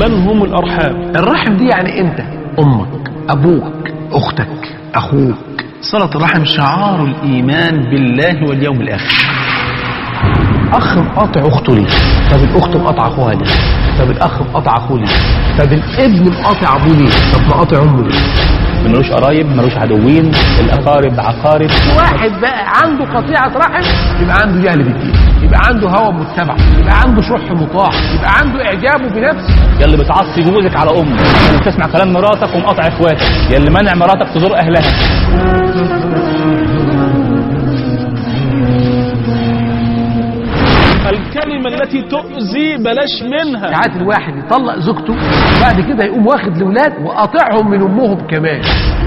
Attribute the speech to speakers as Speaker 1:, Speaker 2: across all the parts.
Speaker 1: من هم الأرحام؟
Speaker 2: الرحم دي يعني انت، امك، ابوك، اختك، اخوك.
Speaker 3: صلة الرحم شعار الإيمان بالله واليوم الآخر.
Speaker 2: اخ مقاطع اخته ليه؟ طب الاخت مقاطع اخوها ليه؟ طب الاخ مقاطع اخوه ليه؟ طب الابن مقاطع ابوه ليه؟ طب مقاطع امه ليه؟
Speaker 4: ملوش قرايب، ملوش عدوين، الاقارب عقارب.
Speaker 2: واحد بقى عنده قطيعة رحم يبقى عنده جهل بالدين، يبقى عنده هوى متبع، يبقى عنده شح مطاع، يبقى عنده اعجابه بنفسه.
Speaker 4: يا اللي بتعصي جوزك على امك، يا اللي بتسمع كلام مراتك ومقاطع اخواتك، يا اللي منع مراتك تزور اهلها.
Speaker 1: الكلمة التي تؤذي بلاش منها.
Speaker 2: ساعات الواحد يطلق زوجته وبعد كده يقوم واخد الاولاد وقاطعهم من امهم كمان.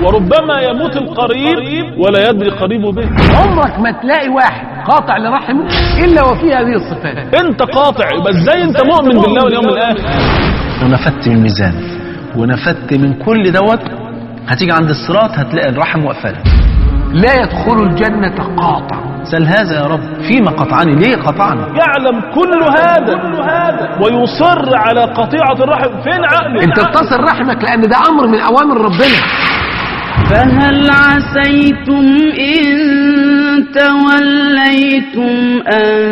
Speaker 1: وربما يموت القريب ولا يدري قريبه به.
Speaker 2: عمرك ما تلاقي واحد قاطع لرحمه الا وفيه هذه الصفات.
Speaker 1: انت قاطع، يبقى ازاي انت مؤمن بالله واليوم الاخر؟
Speaker 3: لو نفدت من الميزان ونفدت من كل دوت، هتيجي عند الصراط هتلاقي الرحم وقفلها.
Speaker 2: لا يدخل الجنة قاطع.
Speaker 3: سل هذا يا رب، فيما قطعني؟ ليه قطعني؟
Speaker 1: يعلم كل هذا ويصر على قطيعة الرحم. فين عقله؟
Speaker 2: انت اتصل رحمك لان ده امر من اوامر ربنا.
Speaker 5: فهل عسيتم إن توليتم أن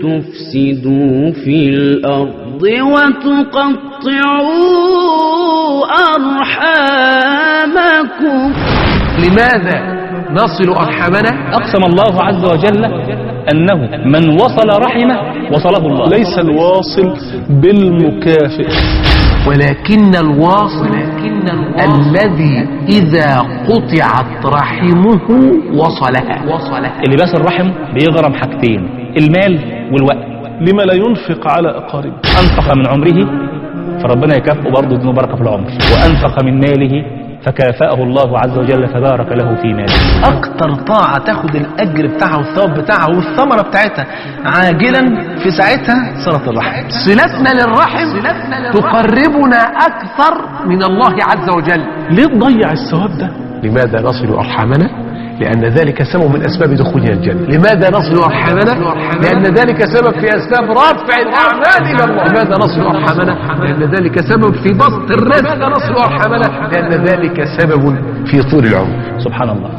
Speaker 5: تفسدوا في الأرض وتقطعوا أرحامكم.
Speaker 2: لماذا نصل أرحامنا؟
Speaker 4: اقسم الله عز وجل انه من وصل رحمه وصله الله.
Speaker 1: ليس الواصل بالمكافئ،
Speaker 2: ولكن الواصل الذي إذا قطعت رحمه وصلها.
Speaker 4: اللي بس الرحم بيغرم حاجتين، المال والوقت.
Speaker 1: لما لا ينفق على أقاربه.
Speaker 4: انفق من عمره فربنا يكافئه برضه ذنوب بركه في العمر، وانفق من ماله فكافأه الله عز وجل فبارك له في ماله.
Speaker 3: أكتر طاعة تاخد الأجر بتاعها والثواب بتاعها والثمرة بتاعتها عاجلا في ساعتها صلة الرحم.
Speaker 2: صلتنا للرحم تقربنا أكثر من الله عز وجل.
Speaker 1: ليه تضيع الثواب ده؟
Speaker 2: لماذا نصل أرحامنا؟ لأن ذلك سبب من أسباب دخولنا الجنة. لماذا نصل أرحامنا؟ لأن ذلك سبب في أسباب رفع الأعمال إلى الله. لماذا نصل أرحامنا؟ لأن ذلك سبب في بسط الرزق. لماذا نصل أرحامنا؟ لأن ذلك سبب في طول العمر.
Speaker 4: سبحان الله.